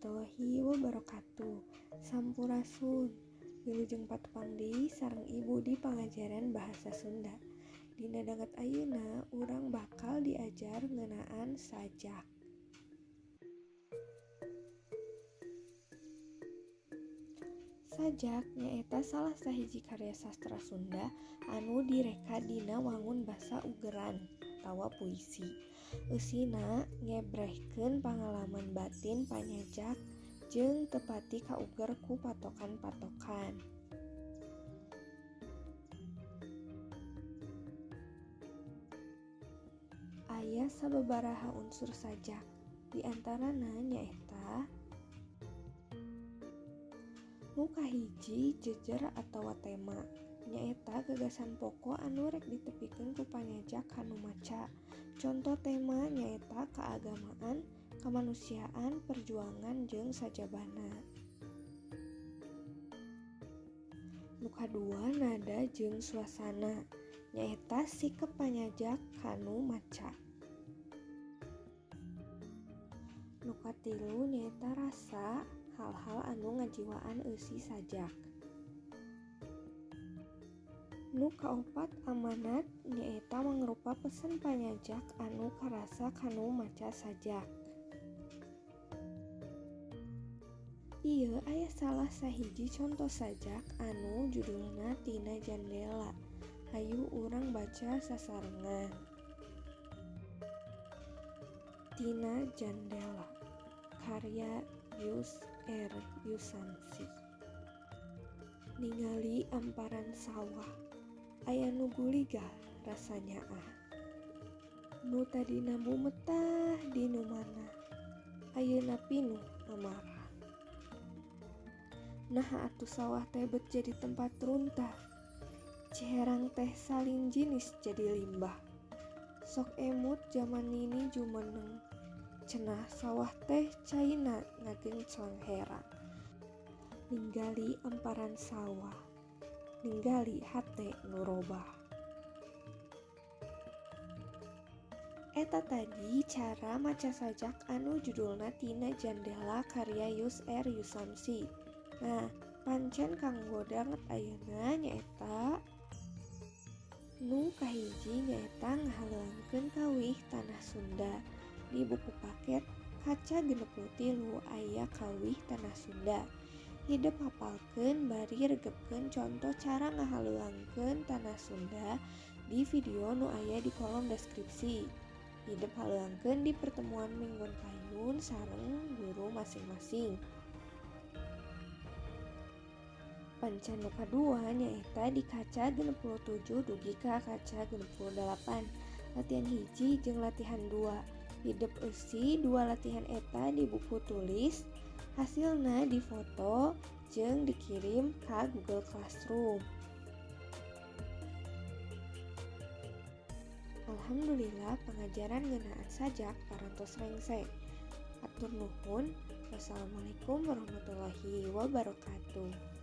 warahmatullahi wabarakatuh. Sampurasun. Wilujeng patepang deui sareng Ibu di pangajaran bahasa Sunda. Dina danget ayeuna urang bakal diajar ngeunaan sajak. Sajak nyaeta salah sahiji karya sastra Sunda anu direka dina wangun basa ugeran atawa puisi. Eusina ngebrehkeun pangalaman batin panyajak jeung teu pati kauger ku patokan-patokan. Aya sababaraha unsur sajak, di antarana nyaeta nu kahiji jejer atawa tema, nyaeta gagasan pokok anu rek ditepikeun ku panyajak kanu maca. Conto tema nyaeta keagamaan, kemanusiaan, perjuangan jeung sajabana. Nu kadua nada jeung suasana, nyaeta sikep panyajak kanu maca. Nu katilu nyaeta rasa, hal-hal anu ngajiwaan eusi sajak. Nu kaopat amanat, nyaeta mangrupa pesen panyajak anu karasa kanu maca sajak. Ieu aya salah sahiji conto sajak anu judulna Tina Jandela. Hayu urang baca sasarengan. Tina Jandela, karya Yus R. Yusamsi. Ningali amparan sawah, aya nu guligah rasanya ah. Nu tadina bumetah di nu mana, ayeuna pinuh amarah. Naha atuh sawah teh bet jadi tempat runtah, ciherang teh salin jinis jadi limbah. Sok emut jaman nini jumeneng, cenah sawah teh caina ngagenclang herang. Ninggali amparan sawah, ninggali hate nu robah. Eta tadi cara maca sajak anu judulna Tina Jandela karya Yus R. Yusamsi. Nah, pancen kanggo danget ayeuna nyaeta nu kahiji nyaeta ngahaleuangkeun kawih tanah Sunda. Di buku paket kaca 63 aya kawih tanah Sunda. Hidep hafalkeun bari regepkeun contoh cara ngahaleuangkeun tanah Sunda di video nu aya di kolom deskripsi. Hidep haleuangkeun di pertemuan mingguan payun sareng guru masing-masing. Pancen nu kadua nyaeta di kaca 67 dugi ka kaca 68, latihan 1 jeung latihan 2. Hidep eusi dua latihan eta di buku tulis, hasilna difoto jeung dikirim ka Google Classroom. Alhamdulillah pengajaran ngeunaan sajak parantos rengse. Hatur nuhun. Wassalamualaikum warahmatullahi wabarakatuh.